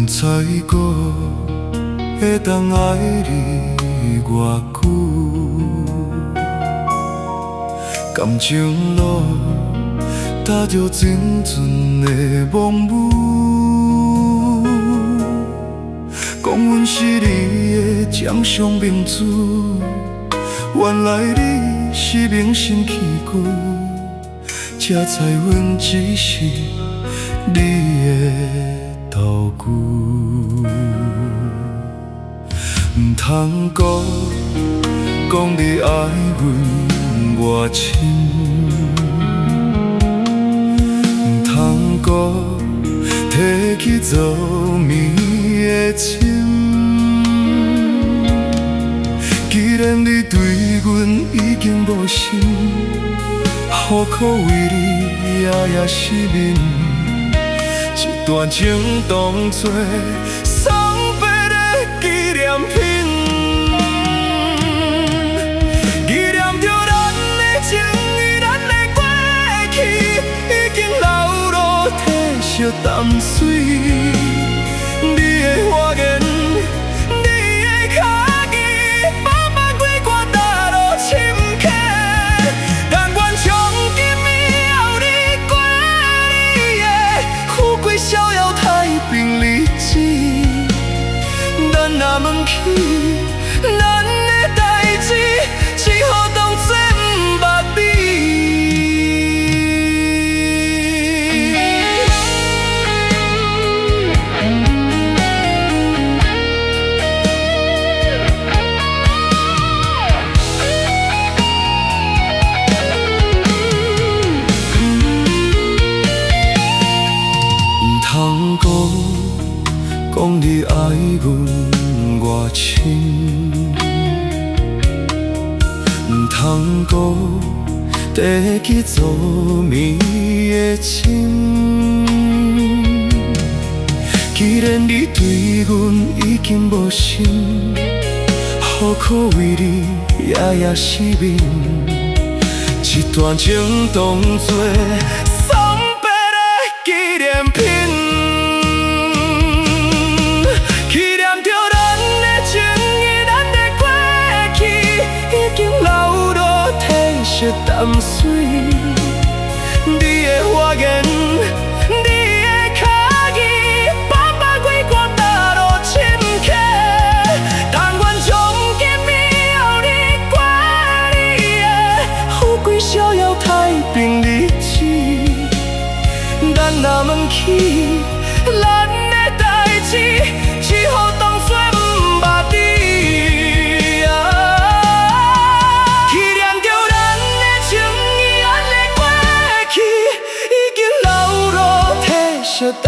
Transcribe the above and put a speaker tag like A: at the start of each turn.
A: 知閣會當愛你偌久，感情路踏著青春的魍舞，講阮是你的掌上明珠，原來你是明星戲劇，才知阮只是你的道具。毋通閣講你愛阮偌深，毋通閣提起做暝的情。既然你對阮已經無心，何苦為你夜夜失眠？這段情當作送別的紀念品，紀念著咱的情義，咱的過去，已經流落褪色淡水。你的話言，你的跤字，放放幾掛踏落深坑。但願從今以後，你過你的富貴逍遙太平日子。咱若問起咱的代誌，只好當作毋捌你。毋通閣講你愛阮偌深，毋通閣提起做暝的情。既然你對阮已經無心，何苦為你夜夜失眠？這段情當作送別的紀念品，紀念著咱的情義，咱的過去，已經流落褪色淡水。你的話言，你的跤字，放放幾掛踏落深坑。但願從今以後，你過你的富貴逍遙太平日子。咱若問起咱的代誌，只好當作毋捌你。紀念著咱的情義，咱的過去，已經流落褪色淡